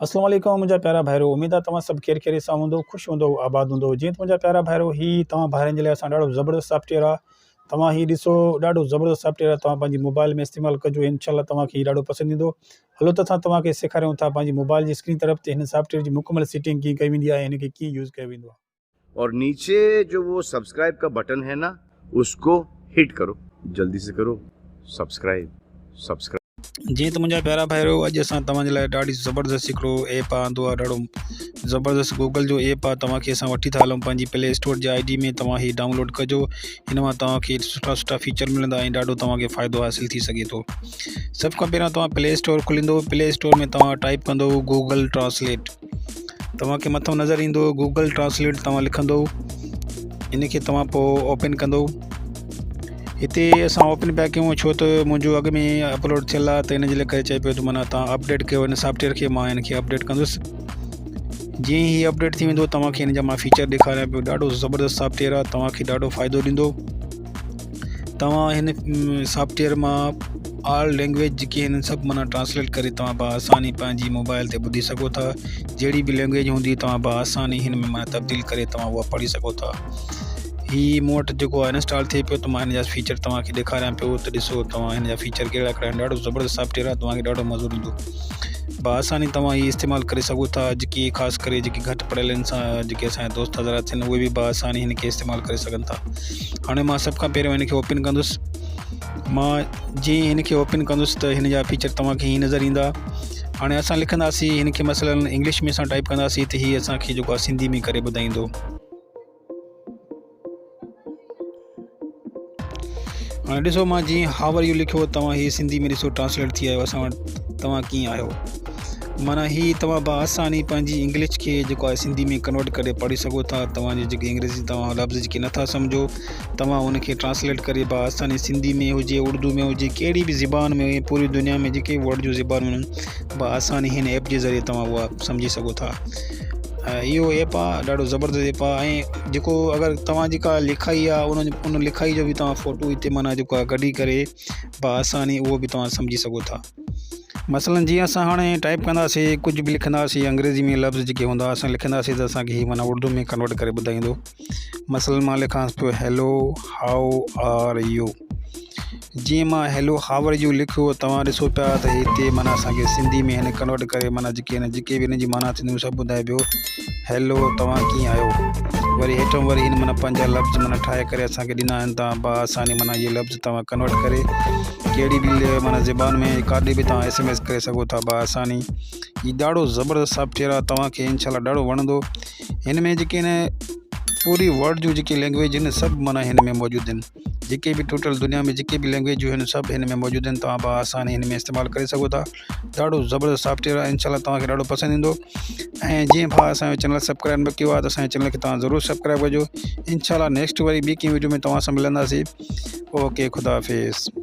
اسلام عليڪم منهنجا پيارا ڀائرو اميد آ توهان سڀ خير خيريت سان هوندو خوش هوندو آباد هوندو جيئن ته منهنجا پيارا ڀائرو هي توهان ڀائرن جي لاء اسان ڏاڍو زبردست سافٽويئر آ توهان هي ڏسو ڏاڍو زبردست سافٽويئر آ توهان پنهنجي موبائل ۾ استعمال ڪجو انشاء الله توهان کي هي ڏاڍو پسند ايندو هلو ته اسان توهان کي سيکاريون ٿا پنهنجي موبائل جي اسڪرين طرف تي هن سافٽويئر جي مڪمل سيٽنگ ڪيئن ڪئي ويندي آهي هن کي ڪيئن يوز ڪيو ويندو آ. اور نيچي جو وو سبسڪرائب کا بٽن هي نا اس کو هٽ ڪرو جلدي سي ڪرو سبسڪرائب سبسڪرائب. جيئن ته منهنجا پيارا ڀائرو اڄ اسان توهان جي لاء ڏاڍي زبردست هڪڙو ايپ آندو آهي ڏاڍو زبردست گوگل جو ايپ آهي توهان کي اسان وٺي ٿا هلون پنهنجي پلي اسٽور جي I D ۾ توهان هي ڊائونلوڊ ڪجو هن مان توهان کي سٺا سٺا فيچر ملندا ۽ ڏاڍو توهان کي فائدو حاصل ٿي سگهي ٿو سڀ کان پهريان توهان پلي اسٽور کوليندو پلي اسٽور ۾ توهان ٽائپ ڪندو گوگل ٽرانسليٽ توهان کي مٿو نظر ايندو گوگل ٽرانسليٽ توهان لکندو ان کي توهان پوء اوپن ڪندو هتي اسان اوپن پيا ڪيون ڇو ته منهنجو اڳ ۾ اپلوڊ ٿيل آهي ته ان جي لاء ڪري چئي پيو ته معنيٰ توهان اپڊيٽ ڪيو ان سافٽويئر کي مان ان کي اپڊيٽ ڪندس جيئن هي اپڊيٽ ٿي ويندو توهان کي ان جا مان فيچر ڏيکاريان پيو ڏاڍو زبردست سافٽويئر آهي توهان کي ڏاڍو فائدو ڏيندو توهان هن سافٽويئر مان آل لينگويج جيڪي آهن سڀ معنيٰ ٽرانسليٽ ڪري توهان بآساني پنهنجي موبائل تي ٻڌي سگهو ٿا جهڙي به لينگويج هوندي توهان بآساني هن ۾ معنيٰ تبديل ڪري توهان اها پڙهي سگهو ٿا هي مون وٽ جيڪو آهي انسٽال ٿئي پيو ته مان هن جا فيچر توهان کي ڏيکاريان پيو ته ڏسو توهان هن جا فيچر ڪهڙا ڪهڙا آهن ڏاڍو زبردست سافٽويئر آهي توهان کي ڏاڍو مزو ڏيندو بآساني توهان هي استعمال ڪري سگهو ٿا جيڪي خاص ڪري جيڪي گهٽ پڙهيل انسان جيڪي اسان جا دوست حضرات ٿين اهي به بآساني هن کي استعمال ڪري سگهن ٿا هاڻي مان سڀ کان پهريون هن کي اوپن ڪندس مان جيئن هن کي اوپن ڪندس ته هن جا فيچر توهان کي هي نظر ايندا هاڻي اسان لکنداسين هن کي مثلا انگلش ۾ اسان ٽائپ ڪنداسين ته هي اسان کي جيڪو آهي سنڌي ۾ ڪري ٻڌائيندو هاڻي ڏسو مان جيئن how are you لکيو توهان هي سنڌي ۾ ڏسو ٽرانسليٽ ٿي آيو اسان وٽ توهان ڪيئن آهيو معنيٰ هي توهان بآساني پنهنجي انگلش کي جيڪو آهي سنڌي ۾ ڪنورٽ ڪري پڙهي سگهو ٿا توهان جي جيڪي انگريزي توهان لفظ جيڪي نٿا سمجهو توهان ان کي ٽرانسليٽ ڪري بآساني سنڌي ۾ هجي اردو ۾ هجي ڪهڙي به زبان ۾ پوري دنيا ۾ جيڪي ورڊ جون زبانون آهن بآساني هن ايپ جي ذريعي توهان اها سمجهي سگهو ٿا اهو ايپ آهي ڏاڍو زبردست ايپ آهي ۽ جيڪو اگر توهان جي ڪا لکائي آهي ان ان لکائي جو به توهان فوٽو هتي معنيٰ جيڪو آهي ڪڍي ڪري بآساني اهو به توهان سمجهي سگهو ٿا مثلاً جيئن اسان هاڻي ٽائپ ڪنداسين ڪجهه به لکنداسين انگريزي ۾ لفظ جيڪي هوندا اسان لکنداسين ته اسانکي هي معنيٰ اردو ۾ ڪنورٽ ڪري ٻڌائيندو مثلاً مان لکانس پيو هيلو how are you جيئن مان هيلو how are you لکيو توهان ڏسو پيا ته هتي معنيٰ اسانکي سنڌي ۾ هن ڪنورٽ ڪري معنيٰ جيڪي هن جيڪي به هن جي معنيٰ ٿينديون سڀ ٻڌائي پيو هيلو توهان ڪيئن آهيو وري هيٺون وري هن معنيٰ پنهنجا لفظ معنيٰ ٺاهي ڪري اسانکي ڏنا آهن توهان بآساني معنيٰ اهي لفظ توهان ڪنورٽ ڪري ڪهڙي به معنيٰ زبان ۾ ڪاڏي به توهان ايس ايم ايس ڪري سگهو ٿا بآساني هي ڏاڍو زبردست سافٽويئر آهي توهانکي انشاء الله ڏاڍو وڻندو هن ۾ جيڪي آهن پوري ورلڊ جون جيڪي لينگويج آهن سڀ معنيٰ هن ۾ موجود آهن جيڪي به ٽوٽل دنيا ۾ جيڪي به لينگويجون آهن سڀ هن ۾ موجود آهن توهان بآساني هن ۾ استعمال ڪري سگهو ٿا ڏاڍو زبردست سافٽويئر آهي انشاء الله توهان کي ڏاڍو پسند ايندو ۽ جنهن ڀاء اسانجو چينل سبسڪرائب نه ڪيو آهي ته اسانجي چينل کي توهان ضرور سبسڪرائب ڪجو انشاء الله نيڪسٽ وري ٻي ڪنهن ويڊيو ۾ توهان سان ملنداسين اوڪي خدا حافظ.